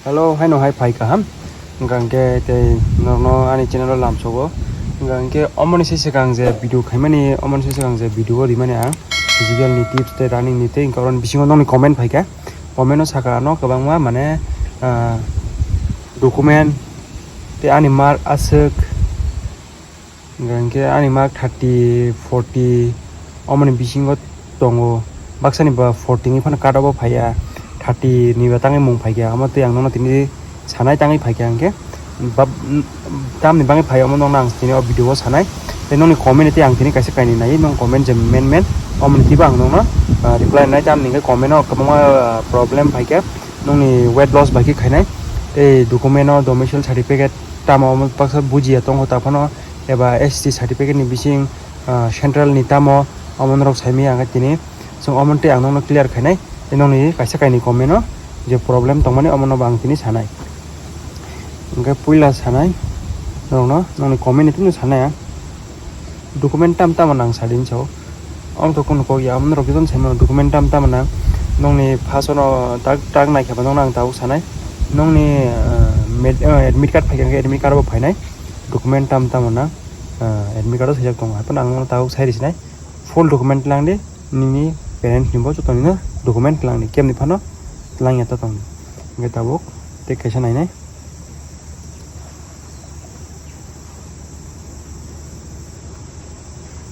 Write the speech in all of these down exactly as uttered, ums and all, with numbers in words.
Hello, haino hai phai kaham. Hwnkha hwnkhe tei norokno ani channel o lamsogo. Hwnkha hwnkhe omoni se swkang je video khaimani, omoni se swkang je video o rimani ang physical ni tips tei running ni tei hwnkhe oroni bisingo nokni comment phaikha. Comment o saka ano kwbangma mane, ah, document tei ani mark aswk. Hwnkha hwnkhe ani mark thirty, forty, omoni bisingo tongo. Baksani ba forty ni phano cut off o phaiya, thirty ni ba tangwi mung phaikha. Omo tei ang nono tini sanai tangwi phaikha hwnkhe, ba, tamni bagwi phai omo nokno ang tini o video o sanai. Tei nokni comment tei ang tini kaisa kainwi nai, nong comment je men men, omoni twibo ang nokno, ah, reply nai. Tamni hwnkhe comment o kwbangma, ah, problem phaikha, nokni weight loss bai khe khainai. Tei document o domicile certificate tamo omo baksa bujiya tongo ta phano. Eba S T certificate ni bising, ah, central ni tamo omo norok saimaya hwnkhe tini chwng omo tei ang nokno clear khainai tei nokni kaisa kainwi comment o je problem tongmani omo no bo ang tini sanai. Hwnkhe puila sanai norokno, nokni comment ni tini sanai ang document tam tamo nang sadin sao. Omo to kunu kok ya, omo norok jotono saimano document tam tamo nang. Nokni first ono tak tak naikhe ba nokno ang tabuk sanai. Nokni, ah, med-, ah, admit card phaikha hwnkhe admit card bo phainai. Document tam tamo nang, ah, admit card o swijak tongo. Haphano ang nono tabuk sai rw sinai. Full document tlang di, nini parents ni bo joto nino document tlang di. Kebni phano tlang ya ta tong di. Hwnkhe tabuk tei kaisa nainai.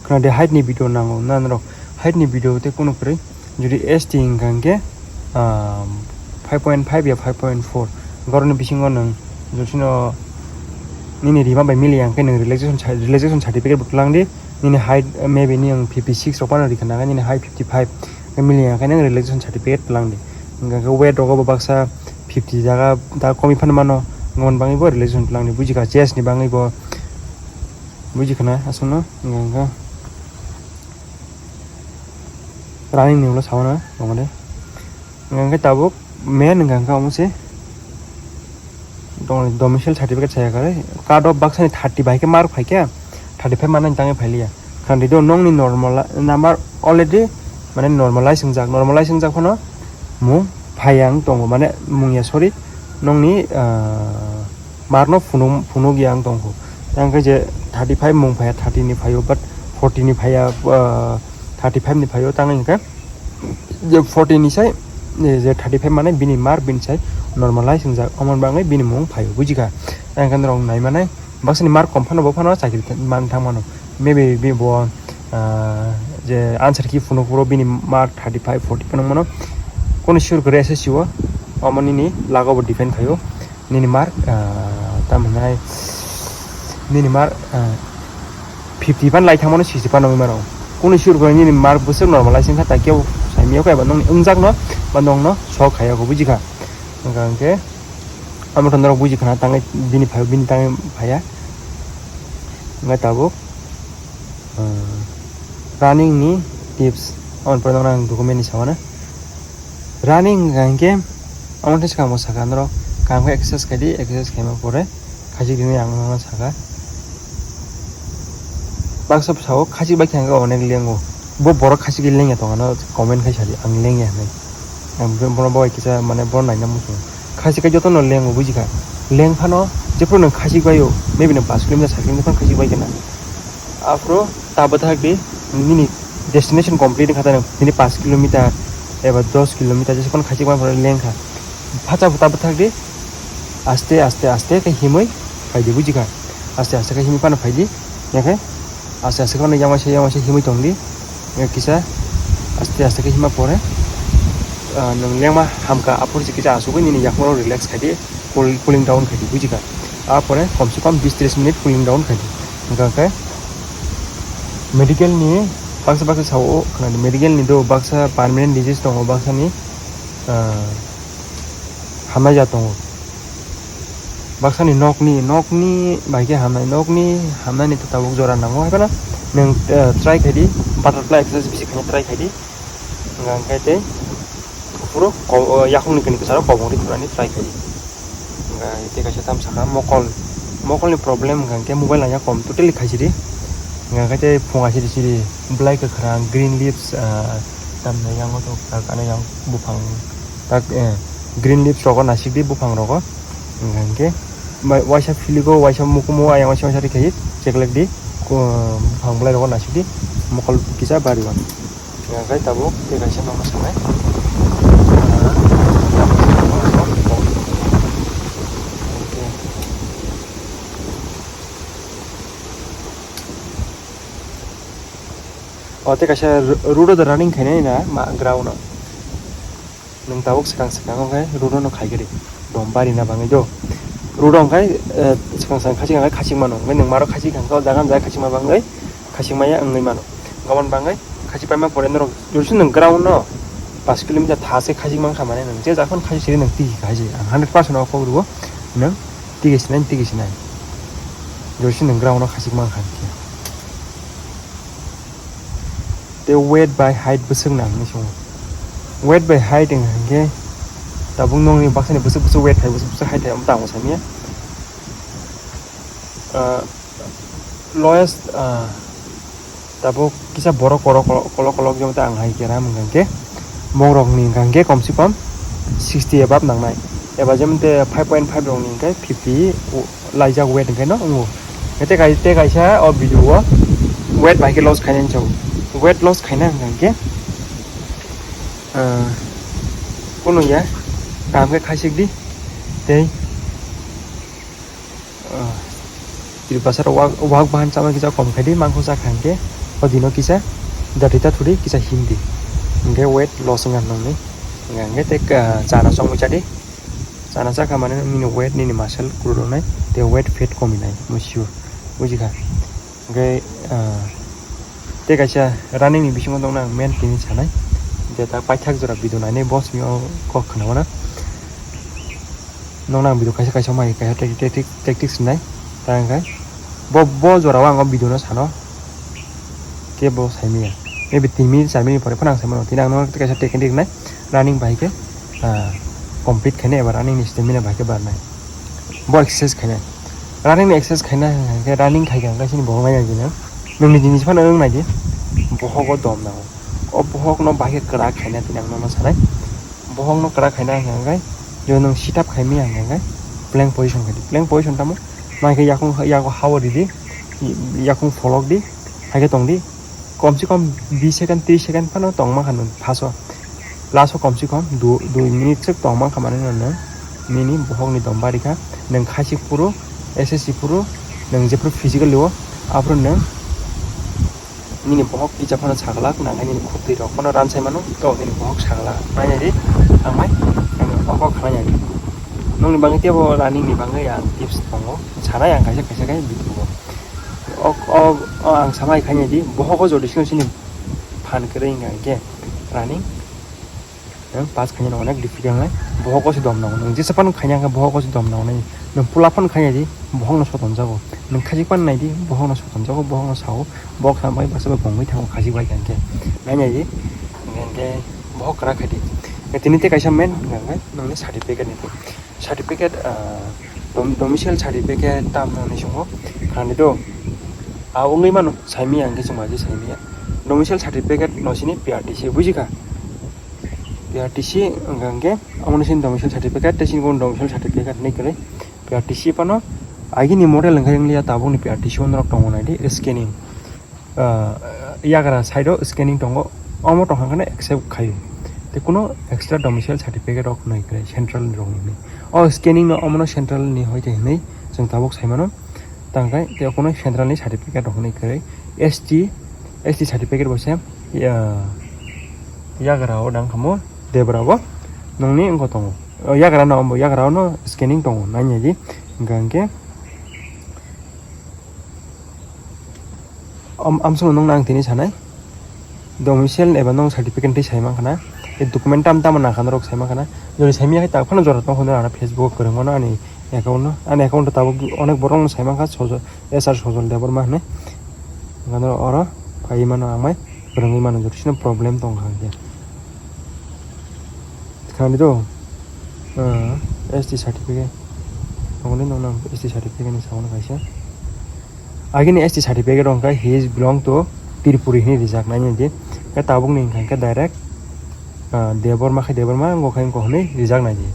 Khna de height ni video nango na norok. Height ni video tei kunu kwrwi. Jodi S T hwnkha hwnkhe, ah, five point five ya five point four. Borokni bisingo nwng josino nini rima bai mili ya hwnkhe nwng relaxation cer-, relaxation certificate bo tlang di. Nini height, eh, maybe nini fifty six rok phano rikha nangkhe nini height fifty five. Mili ya hwnkhe nwng relaxation certificate tlang di. Hwnkha hwnkhe weight rogo bo baksa fifty jaga da komi phano mano. Nwng bangwi bo relaxation tlang di. Bujikha chest ni bangwi bo. Bujikha na aswkno hwnkha hwnkhe. Running ni ulo sawana tongmani. Hwnkha hwnkhe tabuk main hwnkha hwnkhe omo se domicile certificate saya kare. Cut off baksani thirty bai khe mark phaikha, thirty five manani tangwi phailiya. Khandi do nokni normal number already mane normalize wngjak, normalize wngjak phano mung phaiya wng tongo, mane mung ya, sorry, nokni, ah, mark no phunuk, phunuk ya wng tongkho. Tei hwnkhe je thirty five mung phaiya, thirty ni phaio, but forty ni phaiya, ah, thirty five ni phaio, tangwi hwnkhe je forty ni sai, je, je thirty five mane bini mark bini sai normalize wngjak, omo bagwi bini mung phaio, bujikha? Tei hwnkhe norok naimanai, baksani mark kom phano bo phano chakri man thang mano. Maybe bi bo, ah, je answer key phunuk phuru bini mark thirty five, forty phunuk mano. Kono sure kwrwi S S C o, omo nini lago bo depend khaio. Nini mark, ah, tamo hwnai, nini mark, ah, fifty phan lai thangmano, sixty phan wngwi mano. Kunu sure khe nini mark bwswk normalize wngkha, tai kebo saimiyokha eba nokni wngjakno ba nokno sok khaiyokho, bujikha? Hwnkha hwnkhe amo norok bujikhana tangwi bini phaio, bini tangwi phaiya. Hwnkhe tabuk, ah, running ni tips, aboni pore nokno ang document ni sawana. Running hwnkha hinkhe, omo tei swkang bo sakha norok, kaham khe exercise khai di, exercise khaima pore khachik di hinwi ang nono sakha. Baksa bwsao khachik bai khe ang onek lengo. Bo borok khachik bai lengya tong ano comment khai sadi, ang lengya hinwi. Ang bo-, bono bo bai kisa mane bono naina muchungo. Khachik khe jotono lengo, bujikha? Leng phano jephuru nwng khachik bai o, maybe nwng pash kilometer, sat kilometer phano khachik bai khe na. Aphuru ta bwthak di, nini destination complete wngkha ta, nini pash kilometer eba dos kilometer jesa phano khachik phano lengkha. Phacha ta bwthak di, aste aste aste khe himwi phaidi, bujikha? Aste aste khe himwi phano phaidi, yakhe aste aste khe phano yangwaisa yangwaisa himwi tongdi, ya kisa aste aste khe hima pore, ah, nwng lengma hamkha, aphuru se kisa achugwi nini yakungno relax khaidi. Cool, cooling down khaidi, bujikha? Apore kom se kom bis tris minute cooling down khaidi. Hwnkha khe medical ni baksa baksa sao, khwnadi, medical ni do baksa permanent disease tongo, baksa ni, ah, hamya ja tongo. Baksa ni nok ni, nok ni bai khe hamnai, nok ni hamnai ni to tabuk jora nango, hai phano nwng, ah, try khaidi, butterfly exercise bisi khaina try khaidi. Hwnkha khe tei phuru ko-, o, yakungni kani kwcharo kobong ri khurani try khai. Hwnkha tei kaisa tam sakha mokol, mokolni problem hwnkha khe mobile nangya kom totally khai sidi. Hwnkha khe tei phung asidi sidi, belai kwkhwrang, green leaves, ah, tamni yango tok tak, ano yang buphang tak, eh, Green leaves rogo nasik di buphang rogo. Hingke bai-, waisa philigo, waisa mukumo, ayang waisa waisa rikhayi cheklek di, ko-, buphang bolai rogo nasik di, mokol kisa bari wan. Hingke tabuk tei kaisa nokno sanai. O tei kaisa ro-, road o running khainai na ma ground o. Nwng tabuk swkang swkang wngkhe road-o no khaikhe de. Dom bari na bangwi do. Road-o wngkhe, eh, swkang swkang khachik wngkhe khachik mano. Wngkhe nwng maro khachik wngkhe o jaga jaga khachikma bangwi khachikmaya wngwi mano. Aboni bangwi khachik paima pore norok jodi se nwng ground-no pash kilometer tha se khachik mankha mane nwng je jakhon khachik siri nwng tigi kha hai se. Ang hundred percent o kok rwo nwng tigi sinai tigi sinai. Jodi se nwng ground-no khachik mankha. Tei weight by height bwswk nang hinwi swngo. Weight by height wngkha hinkhe tabuk nokni baksani bwswk bwswk weight hai bwswk bwswk height hai omo tamo saimanya. Ah, lowest, ah, tabuk kisa borok korok korok kolok kolok jemon tei ang hai kera wngkha hinkhe bongrokni wngkha hinkhe komse kom sixty above nangnai. Eba jemon tei five point five rokni hinkhe fifty laijak weight hinkhe no wngo. Tei kai-, tei kaisa o video o weight bai khe loss khainani chao. Weight loss khaina hwnkha hinkhe, ah, kunu ya, kaham khe khaisik di. Tei, ah, Tripura sara wak, wak bahan chama kisa kom khai di, mangkho cha kha hinkhe, o dino kisa jatita thudi, kisa him di. Hinkhe weight loss wngkha nokni. Hinkhe tei, ah, chana chongwi cha di. Chana chakha mane nini weight, nini muscle kwrwrwnai, tei weight fat kominai, mo sure, bujikha. Hwnkhe, ah, tei kaisa running ni bisingo tongna ang main tini sanai, je ta paithak jora video nainai, bo simi o kok khnawana. Nokna ang video kaisa kaisa mai kaisa tactic, tactics rinai, ta hwnkhe bo, bo jora o ang o video no sano. Kebo saimanya. Maybe tin minute, char minute pore phano ang saimano. Tini ang nono kaisa technique rwnai, running bai khe, ah, complete khainai eba running ni stamina bai khe barnai. Bo exercise khainai. Running ni exercise khaina hwnkha khe running khai khe ang kaisa ni bohok nai nai di nang. Nwng niji niji phano wng nai di. Bohogo dom nango. O bohok no bai khe kwrak khaina tini ang nono sanai. Bohok no kwrak khaina hwnkha khe, je nwng sit up khaimaya hwnkha khe, plank position khai di. Plank position tamo? Mai khe yakung, yago ha o ridi, yakung pholok di, hai khe tong di. Kom se kom bis second, tris second phano tong mankha nwng first o. Last o kom se kom du-, dui minute swk tong mankha mani nwng nini bohok ni dom bari kha. Nwng khaisik phuru, S S C phuru, nwng jephuru physical o, aphuru nwng nini bohok kisa phano saglak, nang nini khuk twi rok phano ran sai mano, to nini bohok saglak. Nai nai di, ang mai, ang o kok khlai nai di. Nokni bagwi teibo running ni bagwi ang tips tongo, sanai ang kaisa kaisa khe video o. O, o, o ang samai khai nai di, bohok o jodi sino sini phan kwrwi wngkha hinkhe running. Nang pass khaina onek difficult nai, bohok o se dom nango. Nang jesa phano khaina khe bohok o se dom nango nai. Nang pula phano khaina di, bohok no soton jago. Nang khajik pan nai di, bohok no soton jago, bohok no sao. Bohok sam bai basa bai bongwi thango khajik bai khe. Nai nai di, hwnkhe bohok kwrak khai di. Tini tei kaisa main hwnkhe nangni certificate ni. Certificate, ah, dom-, domicile certificate tam hinwi swngo. Khani do, ah, wngwi mano, saimanya hwnkhe chwng bai saimanya. Domicile certificate no sini P R T C, bujikha? P R T C wngkha hwnkhe, omono sini domicile certificate, tei sini domicile certificate hinwi kwrwi. P R T C phano agini model wngkha wngya, tabukni P R T C o norok tongo nai di, scanning. Ah, yagra side o scanning tongo, omo tongkha hwnkhe accept khaio. Tei kuno extra domicile certificate rok nai kwrwi central ni rok ni hinwi. O scanning no omono central ni hoi khe hinwi chwng tabuk sai mano. Tangkhe tei kuno central ni certificate rok nai kwrwi. S T, S T certificate bo se, ya, yagra o dang khamu debra o nongni wngkha tongo. O yagra no, ombo yagra o no scanning tongo, nai nai di. Hwnkha hwnkhe Am-, amsong nung nang tini sanai. Domicile eba nung certificate tei sai mankha na. Tei document tam tamo nangkha norok sai mankha na. Jodi sai manya khe tak phano jora tong hwnwi ano Facebook o kwrwng mano ani account no. Ani account o tabuk onek borok no sai mankha Sojol, S R Sojol Debbarma hinwi. Ano oro phai mano ang mai kwrwngwi mano jodi sino problem tong kha hwnkhe. Khani do, ah, S T certificate. Tongoni nong nang S T certificate ni sauna kaisa. Agini S T certificate wngkha he is belong to Tripuri hinwi rijak nai di. Khe tabuk ni wngkha khe direct, ah, Debbarma khai Debbarma wngkha wngkha hinwi rijak nai di.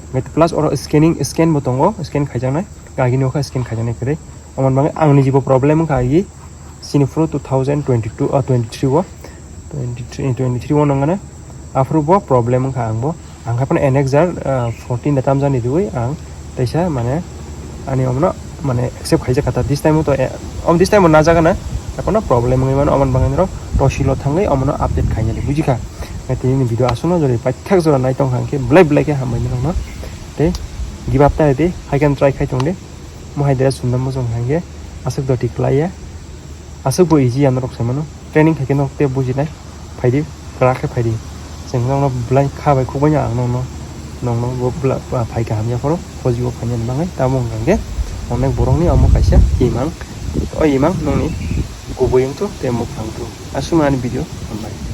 Plus oro scanning, scan bo tongo, scan khaijaknai. Agini wngkha scan khaijaknai kwrwi. Omo bagwi ang ni jibo problem wngkha agi sini phuru two thousand twenty-two, ah, twenty-three o, twenty-three, twenty-three o nangana. Aphuru bo problem wngkha ang bo. Ang khaphano N X R, ah, fourteen da tamjani riwi ang teisa mane ani omono mane accept khaijak kha ta. This time o to, eh, om this time o najagana. Aphano problem wngwi mano, omo bagwi norok tosilo thangwi omono update khainani, bujikha? Tini video aswkno jori paithak jora naitong kha hwnkhe belai belai khe hambai norokno. Tei give up ta di, hai khe try khai tong di. Mo hai dera sunda mo jong hai khe aswk doti klai ya. Aswk bo easy ya norok sai mano. Training khai khe norok tei bujinai. Phaidi, kwrak khe phaidi. Chwng nokno belai kha bai khukbai ya ang nokno. Nokno bo bla-, ba phai kaham ya phoro, khojibo phainani bagwi. Tamo wngkha hwnkhe onek borokni omo kaisa imang. O imang nokni kubui wngthu tei muphang wngthu. Aswk mani video hambai.